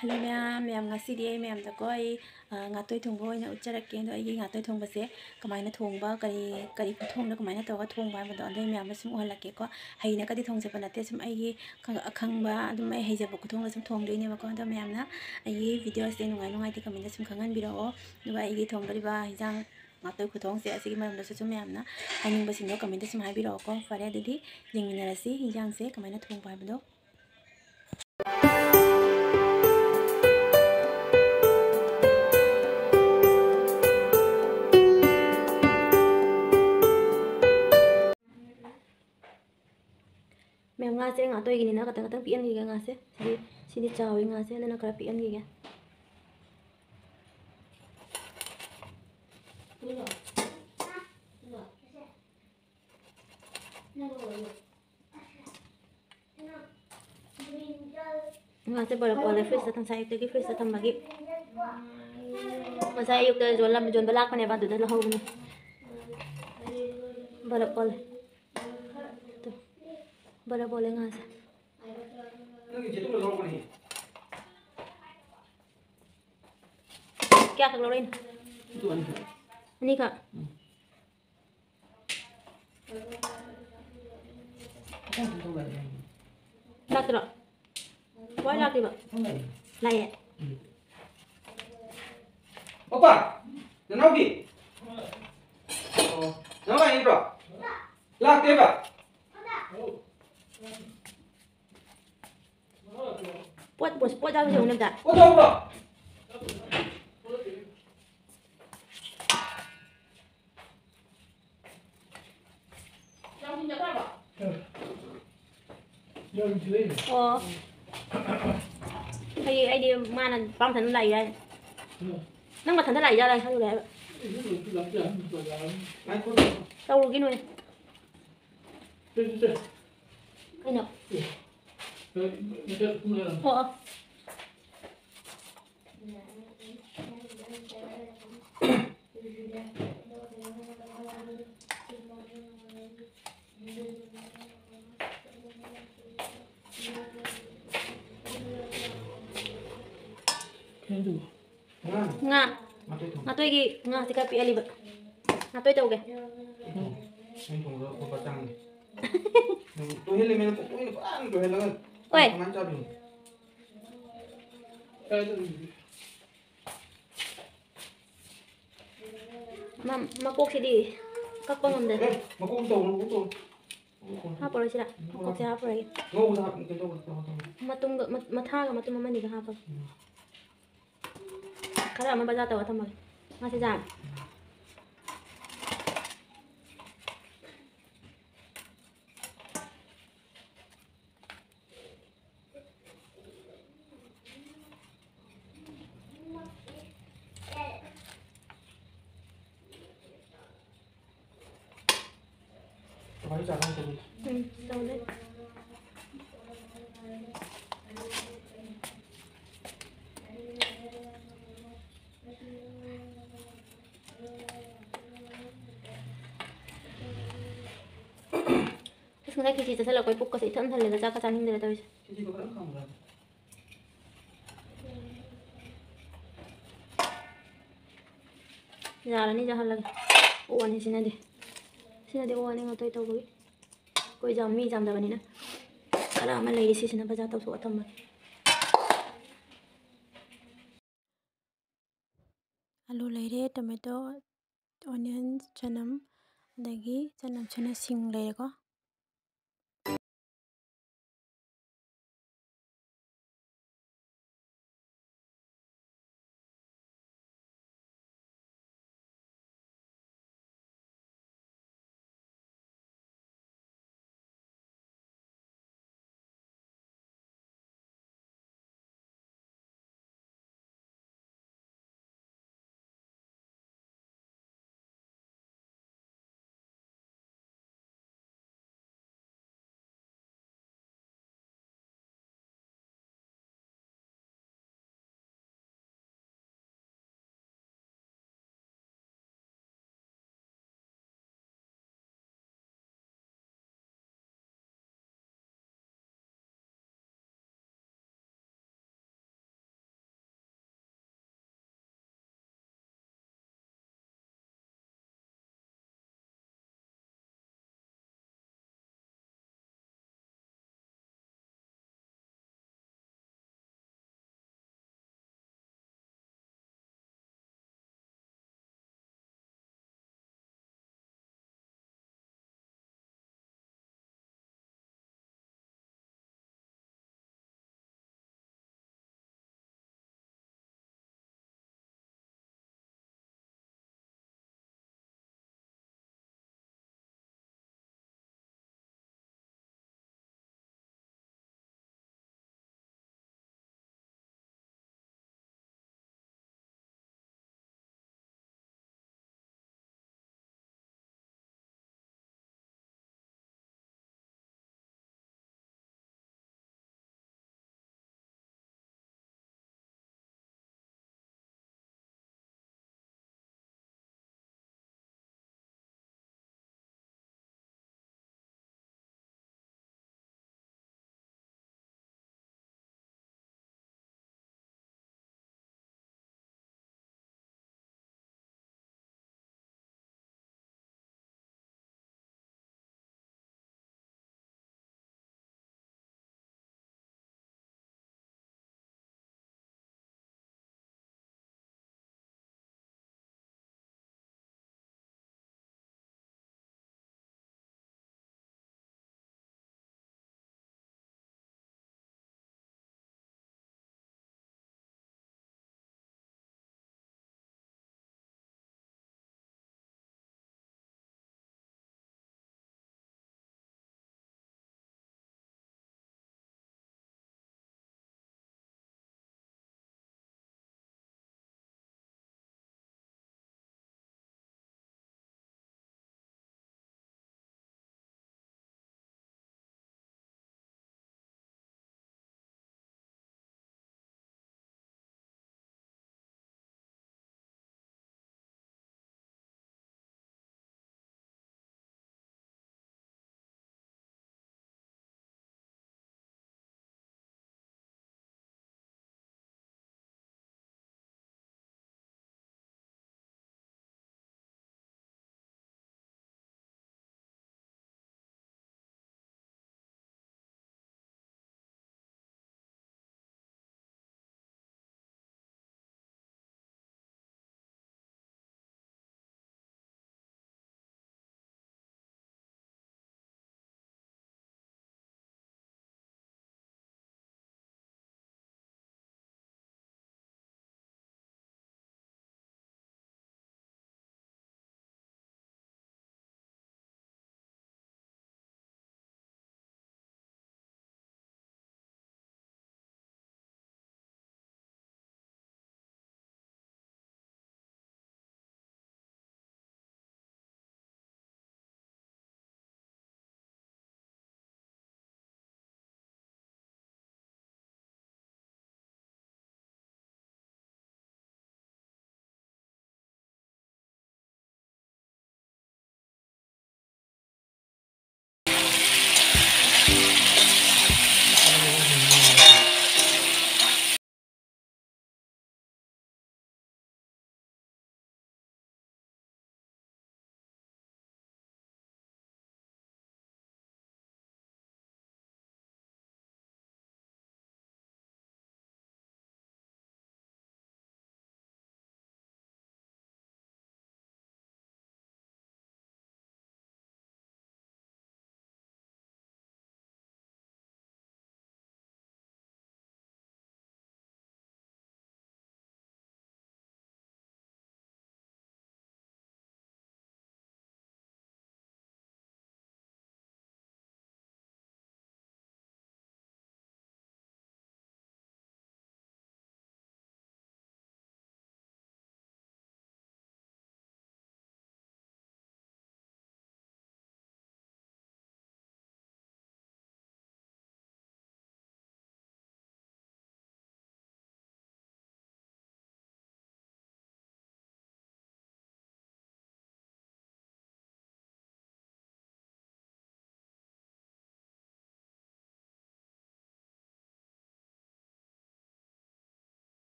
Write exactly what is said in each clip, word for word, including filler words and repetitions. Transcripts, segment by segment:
Hello ꯃꯌꯥꯝ, ꯃꯌꯥꯝ, ꯉꯁꯤꯗꯤ ꯑꯩ ꯃꯌꯥꯝꯗꯀꯣ, ꯑꯩ, ꯑ, ꯉꯥꯇꯣꯏ ꯊꯣꯡꯕ ꯑꯣꯏꯅ ꯎꯠꯆꯔꯛꯀꯦ꯫ ꯑꯗꯣ ꯑꯩꯒꯤ ꯉꯥꯇꯣꯏ ꯊꯣꯡꯕꯁꯦ ꯀꯃꯥꯏꯅ ꯊꯣꯡꯕ, ꯀꯔꯤ, ꯀꯔꯤ ꯈꯨꯊꯣꯡꯗ ꯀꯃꯥꯏꯅ ꯇꯧꯔꯒ ꯊꯣꯡꯕ ꯍꯥꯏꯕꯗꯣ ꯑꯗꯣ ꯑꯩ ꯃꯌꯥꯝꯗ ꯁꯨꯝ ꯎꯍꯜꯂꯛꯀꯦꯀꯣ꯫ ꯍꯩꯅꯒꯗꯤ ꯊꯣꯡꯖꯕ ꯅꯠꯇꯦ, ꯁꯨꯝ ꯑꯩꯒꯤ ꯈꯪ-, ꯑꯈꯪꯕ ꯑꯗꯨꯝ ꯑꯩ ꯍꯩꯖꯕ ꯈꯨꯊꯣꯡꯗ ꯁꯨꯝ ꯊꯣꯡꯗꯣꯏꯅꯦꯕꯀꯣ꯫ ꯑꯗꯣ ꯃꯌꯥꯝꯅ ꯑꯩꯒꯤ videoꯁꯦ ꯅꯨꯡꯉꯥꯏ ꯅꯨꯡꯉꯥꯏꯇꯦ commentꯗ ꯁꯨꯝ ꯈꯪꯍꯟꯕꯤꯔꯛꯑꯣ꯫ ꯑꯗꯨꯒ ꯑꯩꯒꯤ ꯊꯣꯡꯗꯣꯔꯤꯕ ꯍꯤꯟꯖꯥꯡ ꯉꯥꯇꯣꯏ ꯈꯨꯊꯣꯡꯁꯦ ꯑꯁꯤꯒꯤ ꯃꯔꯝꯗꯁꯨ ꯁꯨꯝ ꯃꯌꯥꯝꯅ ꯍꯥꯏꯅꯤꯡꯕꯁꯤꯡꯗꯣ commentꯗ ꯁꯨꯝ ꯍꯥꯏꯕꯤꯔꯛꯑꯣꯀꯣ꯫ ꯐꯔꯦ, ꯑꯗꯨꯗꯤ ꯌꯦꯡꯃꯤꯟꯅꯔꯁꯤ ꯍꯤꯟꯖꯥꯡꯁꯦ ꯀꯃꯥꯏꯅ ꯊꯣꯡꯕ ꯍꯥꯏꯕꯗꯣ꯫ ꯃꯦꯝ, ꯉꯥꯁꯦ ꯉꯥꯇꯣꯏꯒꯤꯅꯤꯅ ꯈꯇꯪ ꯈꯇꯪ ꯄꯤꯛꯍꯟꯈꯤꯒꯦ ꯉꯥꯁꯦ꯫ ꯁꯤꯗꯤ, ꯁꯤꯗꯤ ꯆꯥꯎꯋꯤ ꯉꯥꯁꯦ, ꯑꯗꯨꯅ ꯈꯔ ꯄꯤꯛꯍꯟꯈꯤꯒꯦ꯫ ꯉꯥꯁꯦ ꯕꯔꯞ ꯑꯣꯜꯂꯦ, fridgeꯇ ꯊꯝ-, ꯉꯁꯥꯏ ꯑꯌꯨꯛꯇꯒꯤ fridgeꯇ ꯊꯝꯕꯒꯤ꯫ ꯉꯁꯥꯏ ꯑꯌꯨꯛꯇ ꯌꯣꯜꯂꯝ-, ꯌꯣꯟꯕ ꯂꯥꯛꯄꯅꯦꯕ, ꯑꯗꯨꯗ ꯂꯧꯍꯧꯕꯅꯦ꯫ ꯕꯔꯞ ꯑꯣꯜꯂꯦ꯫ ꯇꯨ, ꯕꯔꯞ ꯑꯣꯜꯂꯦ ꯉꯥꯁꯦ꯫ ꯀꯌꯥꯈꯛ ꯂꯧꯔꯛꯏꯅꯣ? ꯑꯅꯤꯈꯛ? ꯂꯥꯛꯇ꯭ꯔꯣ? ꯀꯃꯥꯏ ꯂꯥꯛꯇ꯭ꯔꯤꯕ? ꯂꯥꯛꯑꯦ꯫ ꯑꯣꯄꯥ, ꯅꯅꯥꯎꯕꯤ꯫ ꯑꯣ, ꯅꯅꯥꯎ ꯂꯥꯛꯏ ꯅꯠꯇ꯭ꯔꯣ? ꯂꯥꯛꯇꯦꯕ? ꯄꯣꯠ, ꯄꯣꯠ, ꯄꯣꯠ ꯌꯥꯎꯔꯤꯁꯦ ꯌꯦꯡꯉꯨꯅꯦ ꯑꯝꯇ꯫ ꯄꯣꯠ ꯌꯥꯎꯕ꯭ꯔꯣ? ꯑꯣ꯫ ꯑꯩ, ꯑꯩꯗꯤ ꯃꯥꯅ ꯄꯥꯝꯊꯅ ꯂꯥꯛꯏ ꯍꯥꯏ꯫ ꯅꯪ ꯃꯊꯟꯇ ꯂꯥꯛꯏ ꯖꯥꯠꯂ ꯈꯜꯂꯨꯔꯦ ꯍꯥꯏꯕ꯫ ꯇꯧꯔꯨꯒꯤꯅꯣꯍꯦ꯫ ꯀꯩꯅꯣ? ꯑꯣ, ꯑꯣ꯫ ꯀꯩꯅꯣ ꯇꯧꯕ? ꯉꯥ꯫ ꯉꯥ꯫ ꯉꯥꯇꯣꯏ ꯊꯣꯡ꯫ ꯉꯥꯇꯣꯏꯒꯤ ꯉꯥꯁꯦ ꯈꯔ ꯄꯤꯛꯍꯜꯂꯤꯕ꯫ ꯉꯥꯇꯣꯏ ꯇꯧꯒꯦ꯫ ꯎꯝ꯫ ꯅꯪ ꯊꯣꯡꯕꯗ ꯈꯣꯠꯄ ꯆꯪꯉꯦ꯫ ꯅꯪ ꯇꯣꯏꯍꯜꯂꯤꯃꯦꯅ ꯄꯨꯡꯇꯣꯏꯗ ꯐꯖꯅ ꯇꯣꯏꯍꯜꯂꯒ ꯃꯣꯏ꯫ ꯀꯃꯥꯏꯅ ꯆꯥꯗꯣꯏꯅꯣ? ꯀꯥꯏꯗ ꯂꯩꯒꯦ? ꯃ-, ꯃꯀꯣꯛꯁꯤꯗꯤ ꯀꯛꯄ ꯉꯝꯗꯦ꯫ ꯑꯦ, ꯃꯀꯣꯛ ꯇꯧ, ꯃꯀꯣꯛ ꯇꯧ꯫ ꯃꯀꯣꯛ ꯇꯧ꯫ ꯍꯥꯞꯄꯔꯣꯏꯁꯤꯔꯥ? ꯃꯀꯣꯛꯁꯦ ꯍꯥꯞꯄꯔꯣꯏꯒꯦ꯫ ꯉꯧꯕꯗ ꯍꯥꯞ-, ꯀꯩꯅꯣ ꯇꯧꯕꯗ ꯇꯧ, ꯇꯧ꯫ ꯃꯇꯨꯝꯒ, ꯃ-, ꯃꯊꯥꯒ ꯃꯇꯨꯝ ꯑꯃꯅꯤꯒ ꯍꯥꯞꯄꯒꯦ꯫ ꯎꯝ꯫ ꯈꯔ ꯑꯃ ꯕꯖꯥꯔ ꯇꯧꯔ ꯊꯝꯃꯒꯦ꯫ ꯉꯥꯁꯦ ꯌꯥꯝ꯫ ꯎꯝ, ꯇꯧꯗꯣꯏ꯫ ꯑꯁ, ꯉꯁꯥꯏ ꯈꯦꯆꯤ ꯆꯥꯁꯤꯜꯂꯛꯄꯩ ꯄꯨꯛꯀꯁꯦ ꯏꯊꯟ ꯊꯜꯂꯦꯗ, ꯆꯥꯛꯀ ꯆꯥꯅꯤꯡꯗ꯭ꯔꯦ ꯇꯧꯔꯤꯁꯦ꯫ ꯈꯦꯆꯤꯗꯣ ꯈꯔ ꯀꯪꯕ꯭ꯔꯥ? ꯌꯥꯔꯅꯤ, ꯌꯥꯍꯜꯂꯒꯦ꯫ ꯑꯣꯛꯑꯅꯤ ꯁꯤꯅꯗꯤ꯫ ꯁꯤꯅꯗꯤ ꯑꯣꯛꯑꯅꯤ ꯉꯥꯇꯣꯏ ꯇꯧꯕꯒꯤ꯫ ꯑꯩꯈꯣꯏ ꯌꯥꯝ ꯃꯤ ꯌꯥꯝꯗꯕꯅꯤꯅ꯫ ꯈꯔ ꯑꯃ ꯂꯩꯔꯤ, ꯁꯤꯁꯤꯅ ꯕꯖꯥꯔ ꯇꯧꯊꯣꯛꯑ ꯊꯝꯃꯒꯦ꯫ ꯑꯂꯨ ꯂꯩꯔꯦ, tomato, onion, ꯆꯅꯝ, ꯑꯗꯒꯤ ꯆꯅꯝꯁꯤꯅ ꯁꯤꯡ ꯂꯩꯔꯦꯀꯣ꯫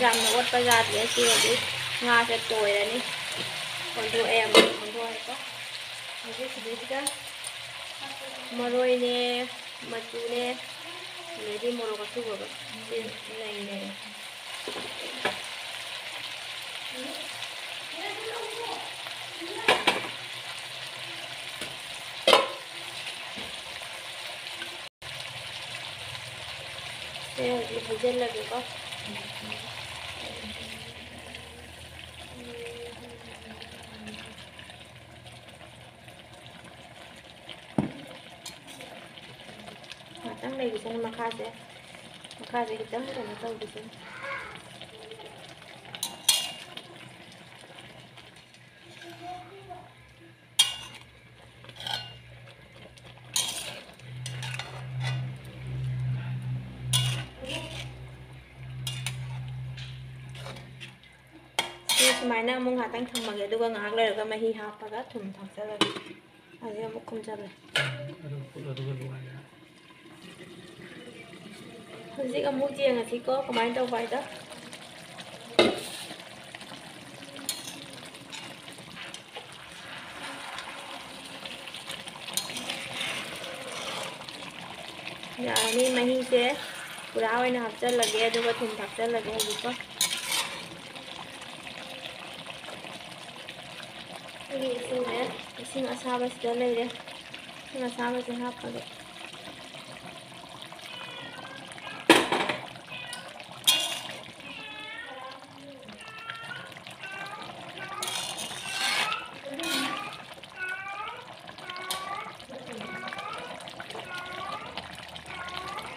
ꯌꯥꯝꯅ ꯑꯣꯠꯄ ꯌꯥꯗ꯭ꯔꯦ꯫ ꯁꯤ ꯍꯧꯖꯤꯛ ꯉꯥꯁꯦ ꯇꯣꯏꯔꯅꯤ꯫ ꯑꯣꯟꯊꯣꯛꯑꯦ, ꯑꯃꯨꯛ ꯑꯣꯟꯊꯣꯛꯑꯦꯀꯣ꯫ ꯍꯧꯖꯤꯛ ꯁꯤꯗꯩꯁꯤꯗ ꯃꯔꯣꯏꯅꯦ, ꯃꯆꯨꯅꯦ, ꯑꯗꯩꯗꯤ ꯃꯣꯔꯣꯛ ꯑꯁꯨꯕꯒ ꯁꯤ ꯂꯩꯅꯦ꯫ ꯁꯦ ꯍꯧꯖꯤꯛ ꯍꯩꯖꯤꯜꯂꯒꯦꯀꯣ꯫ ꯉꯥꯛꯇꯪ ꯂꯩꯈꯤꯁꯅꯨ ꯃꯈꯥꯁꯦ꯫ ꯃꯈꯥꯁꯦ ꯈꯤꯇꯪ ꯀꯩꯅꯣ ꯇꯧꯈꯤꯁꯅꯨ꯫ ꯁꯤ ꯁꯨꯃꯥꯏꯅ ꯑꯃꯨꯛ ꯉꯥꯏꯍꯥꯛꯇꯪ ꯊꯝꯃꯒꯦ, ꯑꯗꯨꯒ ꯉꯥꯏꯍꯥꯛ ꯂꯩꯔꯒ ꯃꯍꯤ ꯍꯥꯞꯄꯒ ꯊꯨꯝ ꯊꯥꯛꯆꯔꯒꯦ꯫ ꯑꯗꯩ ꯑꯃꯨꯛ ꯈꯨꯝꯖꯜꯂꯦ꯫ ꯑꯗꯨ ꯐꯨꯠꯂꯣ, ꯑꯗꯨꯒ ꯂꯣꯏꯔꯦ꯫ ꯍꯧꯖꯤꯛ ꯑꯃꯨꯛ ꯌꯦꯡꯉꯁꯤꯀꯣ, ꯀꯃꯥꯏꯅ ꯇꯧꯕ ꯍꯥꯏꯗꯣ꯫ ꯌꯥꯔꯅꯤ, ꯃꯍꯤꯁꯦ ꯄꯨꯔꯥ ꯑꯣꯏꯅ ꯍꯥꯞꯆꯜꯂꯒꯦ, ꯑꯗꯨꯒ ꯊꯨꯝ ꯊꯥꯛꯆꯜꯂꯒꯦ ꯍꯧꯖꯤꯛꯀꯣ꯫ ꯑꯩꯒꯤ ꯏꯁꯤꯡꯁꯦ, ꯏꯁꯤꯡ ꯑꯁꯥꯕꯁꯤꯗ ꯂꯩꯔꯦ꯫ ꯏꯁꯤꯡ ꯑꯁꯥꯕꯁꯦ ꯍꯥꯞꯄꯒꯦ꯫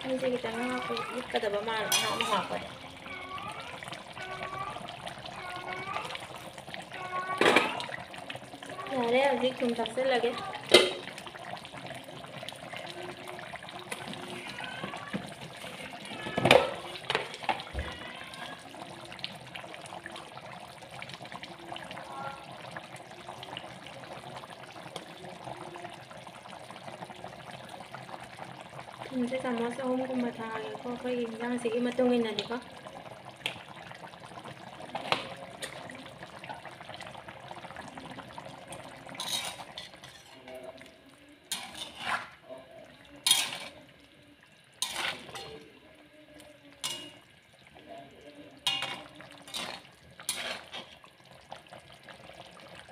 ꯃꯩꯁꯦ ꯈꯤꯇꯪ ꯍꯥꯞꯄ ꯃꯨꯠꯀꯗꯕ ꯃꯥꯜꯂꯦ, ꯑꯍꯥꯟꯕ ꯍꯥꯞꯄꯗ꯫ ꯌꯥꯔꯦ, ꯍꯧꯖꯤꯛ ꯊꯨꯝ ꯊꯥꯛꯆꯜꯂꯒꯦ꯫ ꯊꯨꯝꯁꯦ ꯆꯥꯃꯁ ꯑꯍꯨꯝꯒꯨꯝꯕ ꯊꯥꯛꯑꯒꯦꯀꯣ, ꯑꯩꯈꯣꯏꯒꯤ ꯏꯟꯖꯥꯡꯁꯤꯒꯤ ꯃꯇꯨꯡ ꯏꯟꯅꯗꯤꯀꯣ꯫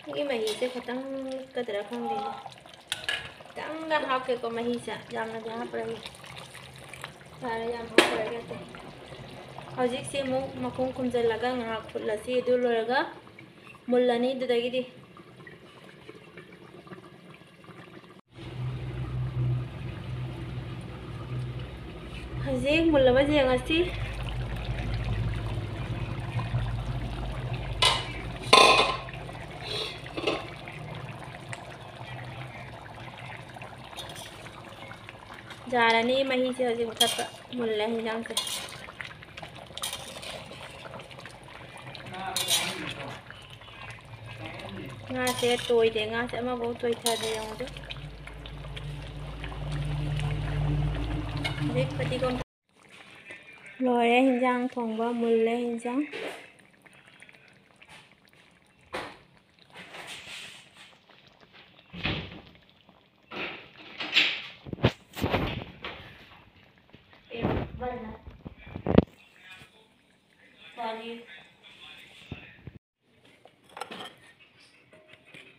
ꯁꯤꯒꯤ ꯃꯍꯤꯁꯦ ꯈꯤꯇꯪ ꯂꯤꯛꯀꯗ꯭ꯔꯥ ꯈꯪꯗꯦꯅꯦ꯫ ꯈꯤꯇꯪꯒ ꯍꯥꯞꯀꯦꯀꯣ ꯃꯍꯤꯁꯦ, ꯌꯥꯝꯅꯗꯤ ꯍꯥꯞꯄꯔꯣꯏꯒꯦ꯫ ꯌꯥꯔꯦ, ꯌꯥꯝ ꯍꯥꯞꯄꯔꯣꯏꯒꯦ ꯑꯇꯩ꯫ ꯍꯧꯖꯤꯛꯁꯤ ꯑꯃꯨꯛ ꯃꯈꯨꯝ ꯈꯨꯝꯖꯤꯜꯂꯒ ꯉꯥꯏꯍꯥꯛ ꯐꯨꯠꯂꯁꯤ꯫ ꯑꯗꯨ ꯂꯣꯏꯔꯒ ꯃꯨꯜꯂꯅꯤ ꯑꯗꯨꯗꯒꯤꯗꯤ꯫ ꯍꯧꯖꯤꯛ ꯃꯨꯜꯂꯕ ꯌꯦꯡꯉꯁꯤ꯫ ꯌꯥꯔꯅꯤ, ꯃꯍꯤꯁꯦ ꯍꯧꯖꯤꯛ ꯃꯨꯊꯠꯄ꯫ ꯃꯨꯜꯂꯦ ꯍꯤꯟꯖꯥꯡꯁꯦ꯫ ꯉꯥꯁꯦ ꯇꯣꯏꯗꯦ, ꯉꯥꯁꯦ ꯑꯃꯐꯥꯎ ꯇꯣꯏꯊꯗꯦ, ꯌꯦꯡꯉꯨꯗꯨ꯫ ꯍꯧꯖꯤꯛ ꯐꯗꯤꯒꯣꯝ꯫ ꯂꯣꯏꯔꯦ ꯍꯤꯟꯖꯥꯡ ꯊꯣꯡꯕ, ꯃꯨꯜꯂꯦ ꯍꯤꯟꯖꯥꯡ꯫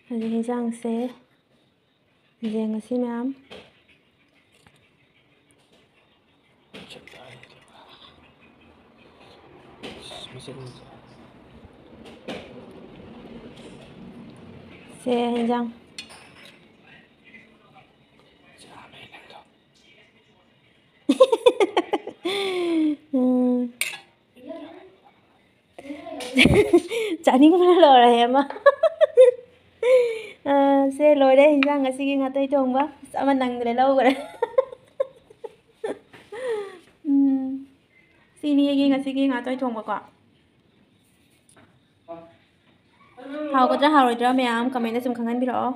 ꯍꯧꯖꯤꯛ ꯍꯤꯟꯖꯥꯡꯁꯦ ꯌꯦꯡꯉꯁꯤ ꯃꯌꯥꯝ꯫ ꯁꯦ ꯍꯤꯟꯖꯥꯡ꯫ ꯎꯝ꯫ ꯆꯥꯅꯤꯡꯕꯅ ꯂꯣꯏꯔꯦ ꯑꯃ꯫ ꯑ, ꯁꯦ ꯂꯣꯏꯔꯦ ꯍꯤꯟꯖꯥꯡ ꯉꯁꯤꯒꯤ ꯉꯥꯇꯣꯏ ꯊꯣꯡꯕ꯫ ꯑꯁ, ꯑꯃ ꯅꯪꯗ꯭ꯔꯦ, ꯂꯧꯈ꯭ꯔꯦ꯫ ꯎꯝ꯫ ꯁꯤꯅꯤ ꯑꯩꯒꯤ ꯉꯁꯤꯒꯤ ꯉꯥꯇꯣꯏ ꯊꯣꯡꯕꯀꯣ꯫ ꯍꯥꯎꯒꯗ꯭ꯔꯥ ꯍꯥꯎꯔꯣꯏꯗ꯭ꯔꯥ ꯃꯌꯥꯝ comment ꯁꯨꯝ ꯈꯪꯍꯟꯕꯤꯔꯛꯑꯣ꯫